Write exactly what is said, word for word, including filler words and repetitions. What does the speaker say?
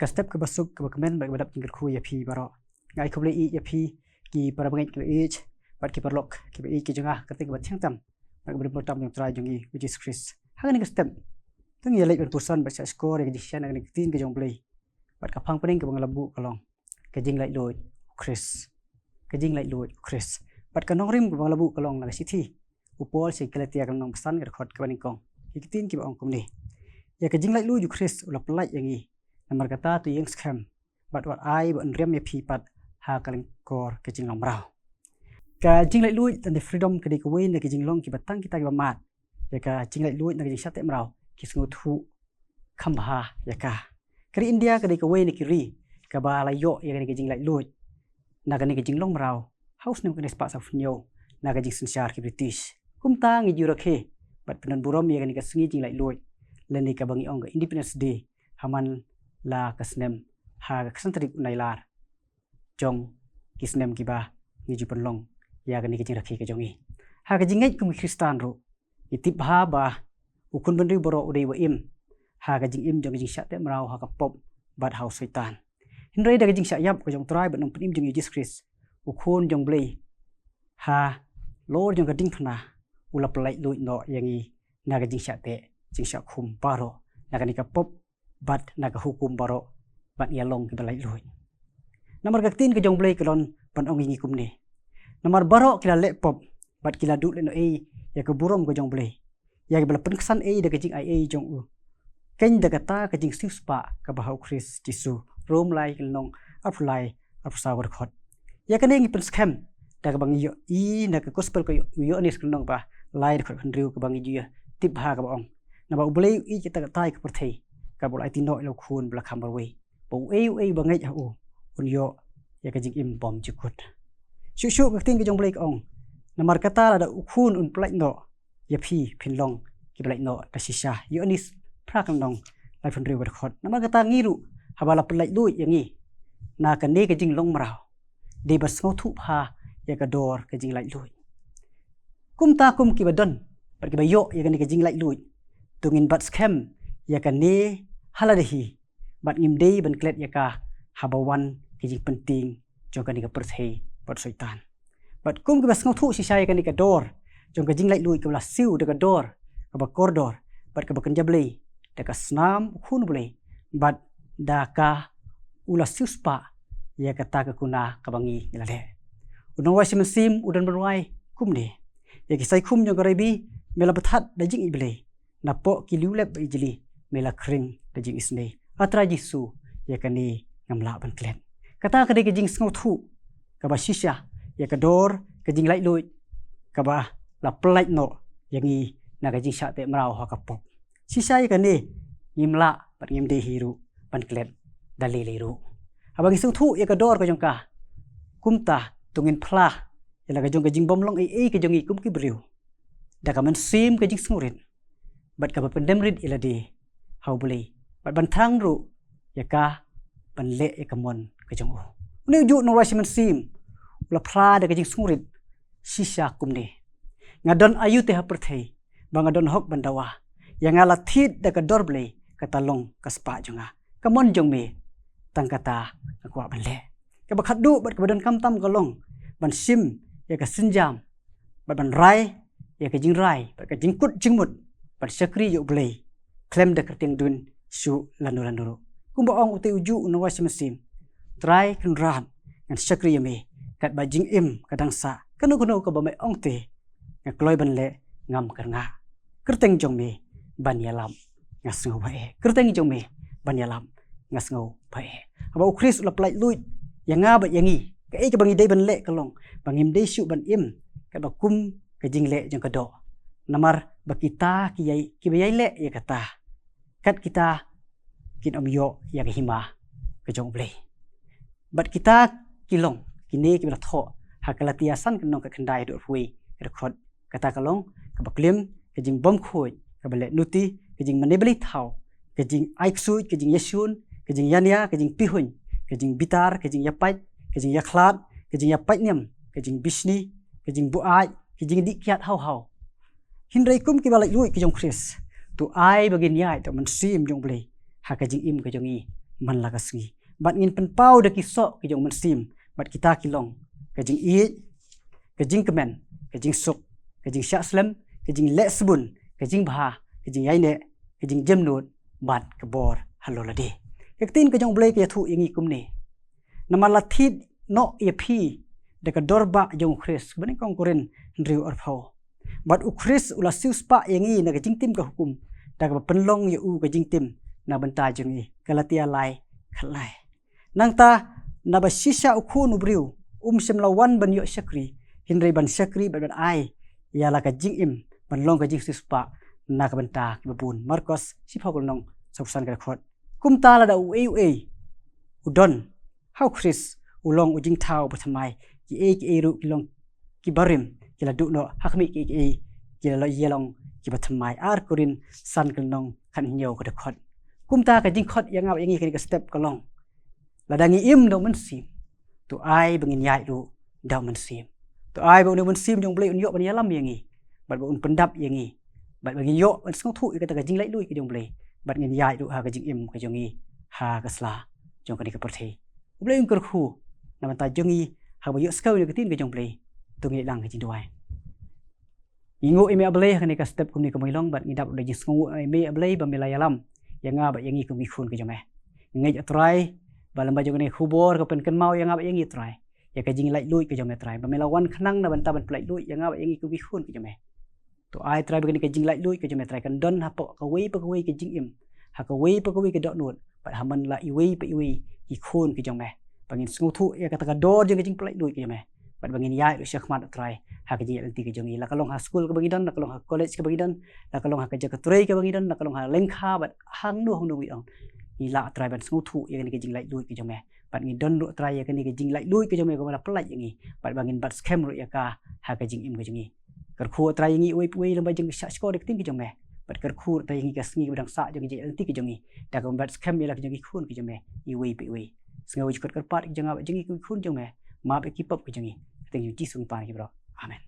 Ka step kaba suk, kaba kmen bad kaba dap jingkyrkhu ïa phi baroh. Nga ai khublei ïa phi ki para bangeit kiba ïeit bad ki paralok kiba ïeit ki jong nga, ka kyrteng kaba thiang tam bad kaba rim tam jong U Trai jong ngi U Jisu Khrist. Ha kane ka step, to ngin ïa leit ban puson bad shahshkor ïa ka jingshisha na kane ka ktien ka jong U Blei. Bad ka phang pdeng kaba nga la buh ka long: Ka jinglaitluid U Khrist. Ka jinglaitluid U Khrist. Bad ka nongrim kaba nga la buh ka long na ka shithi u Paul sha ki Galatia, ka lynnong ba san, ka dkhot kaba nyngkong. Ki ktien kiba ong kumne: Ïa ka jinglaitluid U Khrist u la pyllait ïa ngi, namar kata to ïeng skhem bad wat ai ba yn riam ïa phi pat ha ka lyngkor ka jinglong mraw. Ka jinglaitluid lane freedom ka dei kawei na ki jinglong kiba tang kita kiba mad ïa ka jinglaitluid na ka jingshah teh mraw ki sngewthuh kham bha ïa ka. Ka ri India ka dei kawei na ki ri kaba la ïoh ïa kane ka jinglaitluid na kane ka jinglong mraw ha u snem khyndai spah saw phew hynñiew na ka jingsynshar ki British. Kumta ngi ju rakhe bad pyndon burom ïa kane ka sngi jinglaitluid, lane kaba ngi ong ka Independence Day, ha man la ka snem, ha ka khatsan tarik u Nailar jong ki snem kiba ngi ju pynlong ïa kane ka jingrakhe ka jong ngi. Ha ka jingngeit kum ki Khristan ruh, ngi tip bha ba u khun bynriew baroh u dei uba im ha ka jingim jong ka jingshah teh mraw ha ka pop bad ha u Soitan. Hynrei da ka jingshah ïap ka jong U Trai bad Nongpynim jong ngi U Jisu Khrist, u Khun jong U Blei, halor jong ka diengphna u la pyllait luid noh ïa ngi na ka jingshah teh jingshah khum baroh, na kane ka pop bad na ka hukum baroh, bad ngi ïa long kiba laitluid. Namar ka ktien ka jong U Blei ka don ban ong ïa ngi kumne: Namar baroh ki la leh pop bad ki la duh lehnohei ïa ka burom ka jong U Blei, ïa kiba la pynksan ei da ka jingaiei jong u khein da kata ka jingsiewspah kaba ha U Khrist Jisu. Rom lai, ka lynnong arphew lai, arphew saw, ka dkhot. Ïa kane ngi pynskhem da kaba ngi ïohi na ka gospel ka Ïo-, Ïoannis, ka lynnong ba lai, dkhot hynriew, kaba ngi ju ïa tip bha, kaba ong: Naba U Blei u ïeit katta katta ïa ka pyrthei, kaba u la aiti noh ïa la u Khun ba la kham marwei, ba uei uei ba ngeit ha u un ïoh ïa ka jingim bymjukut. Shuh shuh ka ktien ka jong U Blei ka ong: Namar kata, lada u Khun un pyllait noh ïa phi, phin long kiba lait noh da shisha. Ïoannis phra, ka lynnong laiphew hynriew, ka dkhot. Namar kata ngi ruh, haba la pyllait luid ïa ngi na kane ka jinglong mraw, dei ban sngewthuh bha ïa ka dor ka jinglaitluid. Kumta kum kiba don bad kiba ïoh ïa kane ka jinglaitluid, to ngin bat skhem ïa kane ha lade hi, bad ngim dei ban klet ïa ka haba wan ka jingpyntieng jong kane ka pyrthei bad u Soitan. Bad kum kiba sngewthuh shisha ïa kane ka dor jong ka jinglaitluid, kaba la siew da ka dor kaba kordor bad kaba kynja blei, da ka snam u Khun U Blei, bad da ka u la siewspah ïa kata ka kuna kaba ngi ngi la leh. U nongrwai shi mynsiem u don ban rwai kumne: Ïa ki saikhum jong ka raibi me la bthad da jingïeit Blei, napoh ki liewlep ba ijli me la khring da jingisynei. A Trai Jisu, ïa kane ngam lah ban klet. Kata ka dei ka jingsngewthuh kaba shisha ïa ka dor ka jinglaitluid kaba la pyllait noh ïa ngi na ka jingshah teh mraw ha ka pop. Shisha ïa kane ngim lah bad ngim dei hi ruh ban klet da lei lei ruh. Haba ngi sngewthuh ïa ka dor ka jong ka, kumta to ngin phla ïa la ka jong ka jingbymlong ei ei ka jong ngi kum ki briew da ka mynsiem ka jingsngewrit bad kaba pyndem rit ïa lade ha U Blei, bad ban thrang ruh ïa ka ban leh ïa ka mon ka jong u. Une ujuh u nongrwai shi mynsiem u la phla da ka jingsngewrit shisha kumne: Nga don aïu te ha pyrthei ba nga don hok ban dawa? Ïa nga la thied da ka dor Blei, kata long ka spah jong nga. Ka mon jong me, tang kata nga kwah ban leh. Kaba khatduh bad kaba donkam tam ka long ban shim ïa ka sienjam bad ban rai ïa ka jingrai bad ka jingkut jingmut ban shakri ïa U Blei khlem da kyrteng dun shuh lano lano ruh. Kumba ong ute ujuh u nongrwai shi mynsiem: Trai Kynrad, ngan shakri ïa me katba jingim ka dang sah. Kano kano kaba me ong te, nga kloi ban leh, ngam kyrngah. Kyrteng jong me ban ïalap, nga sngew ba eh. Kyrteng jong me ban ïalap, nga sngew ba eh. Haba U Khrist u la pyllait luid ïa nga bad ïa ngi, kaei kaba ngi dei ban leh ka long ba ngim dei shuh ban im katba kum ka jingleh jong ka doh, namar ba kita ki ïai, kiba ïai leh ïa kata, kat kita kin ym ïoh ïa ka hima ka jong U Blei. Bad kita ki long kine kiba la thoh ha Galatia san, ka lynnong ka khyndai haduh arphew wei, ka dkhot. Kata ka long kaba klim, ka jingbymkhuid, kaba leh nuti, ka jingmane blei thaw, ka jingai ksuid, ka jingïashun, ka jingïania, ka jingpihuiñ, ka jingbitar, ka jingïapait, ka jingïakhlad, ka jingïapait niam, ka jingbishni, ka jingbuaid, ka jingdih kiad haw haw. Hynrei kum kiba laitluid ki jong U Khrist, to ai ba ngin ïaid da u Mynsiem jong U Blei ha ka jingim ka jong ngi. man la ka sngi. Bad ngin pynpaw da ki soh ki jong u Mynsiem, bad kita ki long ka jingïeit, ka jingkmen, ka jingsuk, ka jingshah slem, ka jingleh sbun, ka jingbha, ka jingïaineh, ka jingjemnud, bad ka bor halor lade. Ka ktien ka jong u Blei ka ïathuh ïa ngi kumne: Namar la thied noh ïa phi da ka dor bah jong u Khrist, kaba nyngkong Korinth hynriew arphew. Bad u Khrist u la siewspah ïa ngi na ka jingtim ka hukum, da kaba pynlong ïa u ka jingtim na bynta jong ngi, Galatia lai khatlai. Nangta, naba shisha u Khun u briew um shym la wan ban ïoh shakri, hynrei ban shakri bad ban ai ïa la ka jingim, ban long ka jingsiewspah na ka bynta kiba bun. Markos shiphew ka lynnong, sawphew san ka dkhot. Kumta lada uei uei u don ha u Khrist, u long u jingthaw bathymmai. Kiei kiei ruh ki long kiba rim, ki la duh noh; ha khmih, kiei kiei ki la ïalong kiba thymmai. Ar Korinth san ka lynnong, khathynñiew ka dkhot. Kumta ka jingkhot ïa nga bad ïa ngi kane ka step ka long: Lada ngi im da u Mynsiem, to ai ba ngin ïaid ruh da u Mynsiem. To ai ba une u Mynsiem jong u Blei un ïoh ban ïalam ïa ngi, bad ba un pyndap ïa ngi, bad ba ngin ïoh ban sngewthuh ïa kata ka jinglaitluid ka jong u Blei, bad ngin ïaid ruh ha ka jingim ka jong ngi ha ka sla jong kane ka pyrthei. U Blei un kyrkhu na bynta jong ngi haba ïoh skhem ïa ka ktien ka jong u Blei. To ngin ïaid lang ha ka jingduwai. Ngi nguh ïa me, A Blei, ha kane ka step kumne ka mynlong, bad ngi dap da jingsngewnguh ïa me, A Blei, ba me la ïalam ïa nga bad ïa ngi kum ki khun ki jong me. Ngi ngeit, A Trai, ba lyngba jong kane ka khubor ka pynkynmaw ïa nga bad ïa ngi, Trai, ïa ka jinglaitluid ka jong me, Trai, ba me la wan khnang na bynta ban pynlaitluid ïa nga bad ïa ngi kum ki khun ki jong me. To ai, Trai, ba kane ka jinglaitluid ka jong me, Trai, kan don hapoh kawei pa kawei ka jingim, ha kawei pa kawei ka dohnud, bad ha man la iwei pa iwei ki khun ki jong me, ba ngin sngewthuh ïa kata ka dor jong ka jingpynlaitluid ka jong me, bad ba ngin ïaid ruh shakhmat, Trai, ha ka jingïaid lynti ka jong ngi, la ka long ha skul kaba ngi don, la ka long ha college kaba ngi don, la ka long ha ka jaka trei kaba ngi don, la ka long ha lyngkha bad hangno hangno ngi don. Ngi lah, Trai, ban sngewthuh ïa kane ka jinglaitluid ka jong me, bad ngi don ruh, Trai, ïa kane ka jinglaitluid ka jong me kaba la pynlait ïa ngi, bad ba ngin bat skhem ruh ïa ka ha ka jingim ka jong ngi. Kyrkhu, Trai, ïa ngi uwei pa uwei lyngba jong ka shahshkor ïa ka ktien ka jong me, bad kyrkhu, Trai, ïa ngi ka sngi kaba dang sah jong ka jingïaid lynti ka jong ngi, da kaba bat skhem ïa la ka jong ki khun ki jong me iwei pa iwei. Sngew jingkyrpad ka jong nga bad jong ngi kum ki khun jong me, map ïa ki pop ka jong ngi. Kyrteng jong u Jisu ngi pan ki bro. Amen.